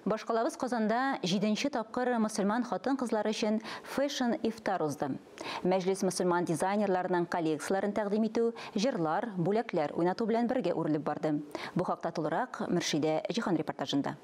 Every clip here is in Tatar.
Башкалабыз Казанда җиденче тапкыр мөселман хатын-кызлары өчен фэшн-ифтар узды. Мәҗлес мөселман дизайнерларының коллекцияләрен тәкъдим итү, җырлар, бүләкләр уйнату белән бергә үрелеп барды. Бу хакта тулырак Мөршидә Җиһан репортажында.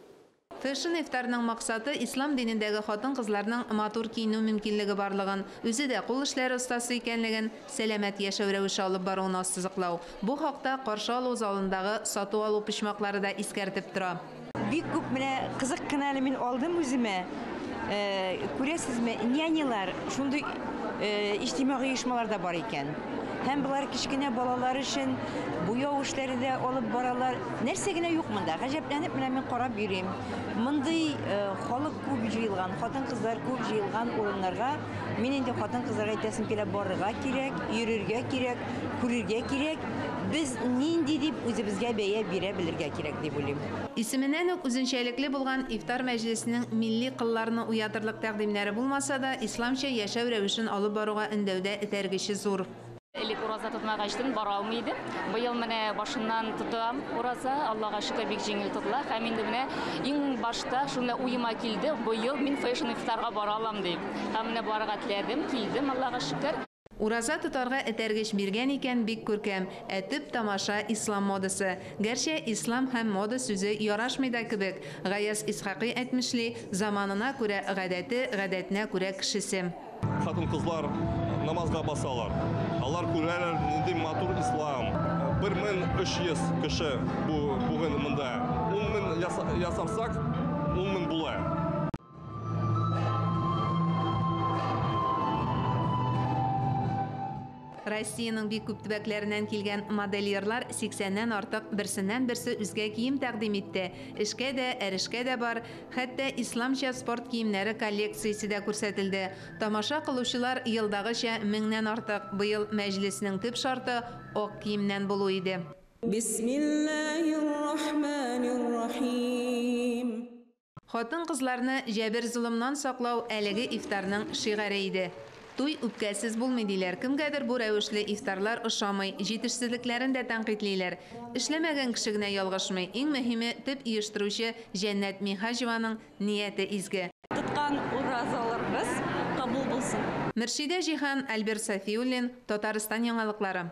Фэшн-ифтарның максаты, ислам динендәге хатын-кызларның матур киенү мөмкинлеге барлыгын, үзе дә кул эшләре остасы икәнлеген, сәламәт яшәү рәвеше алып баруын ассызыклау. Бу хакта каршы алу залындагы сату-алу почмаклары да искәртеп тора. Бик күп менә кызык кына әле мин алдым үземә. Күрәсезме, нянялар шундый иҗтимагый оешмалар да бар икән. Һәм болар кечкенә балалар өчен буяу эшләре дә алып баралар. Нәрсә генә юк монда. Гаҗәпләнеп менә мин карап йөрим. Мондый халык күп җыелган, хатын-кызлар күп җыелган урыннарга мин инде хатын-кызларга әйтәсем килә, барырга кирәк, йөрергә кирәк, күрергә кирәк. Без нинди дип үзебезгә бәя бирә белергә кирәк дип уйлыйм. Исеменнән үк үзенчәлекле булган ифтар мәҗлесенең милли кылларны уятырлык тәкъдимнәре булмаса да, исламча яшәү рәвешен алып баруга өндәүдә этәргече зур. Элек ураза тотмагачтын бара алмый идем. Быел менә башыннан тотам ураза, Аллага шөкер, бик җиңел тотыла. Һәм инде менә иң башта шунда уема килде, быел мин фэшн ифтарга бара алам дип. Һәм менә барырга теләдем, килдем, Аллага шөкер. Ураза тотарга этәргеч биргән икән, бик күркәм. Ә төп тамаша, ислам модасы. Гәрчә ислам һәм мода сүзе ярашмый да кебек. Гаяз Исхакый әйтмешли, заманына күрә гадәте, гадәтенә күрә кешесе. Хатын-кызлар намазга басалар. Алар күрәләр, нинди матур ислам. 1300 кеше бу бүген монда. 10 мең ясарсак, 10 мең була. Россиянең бик күп төбәкләреннән килгән модельерлар 80-нән артык берсеннән-берсе үзгә кием тәкъдим итте. Эшкә дә, әрешкә дә бар, хәтта исламча спорт киемнәре коллекциясе дә күрсәтелде. Тамаша кылучылар елдагыча меңнән артык. Быел мәҗлеснең төп шарты ак киемнән булу иде. Бисмиллаһир-рахманир-рахим. Хатын-кызларны җәбер-золымнан саклау әлеге ифтарның шигаре иде. Туй үпкәсез булмый диләр. Кемгәдер бу рәвешле ифтарлар ошамый, җитешсезлекләрен дә тәнкыйтьлиләр. Эшләмәгән кеше генә ялгышмый. Иң мөһиме, төп оештыручы Җәннәт Миһаҗеваның нияте изге. Тоткан уразаларыбыз кабул булсын. Мөршидә Җиһан, Альберт Сафиуллин, Татарстан яңалыклары.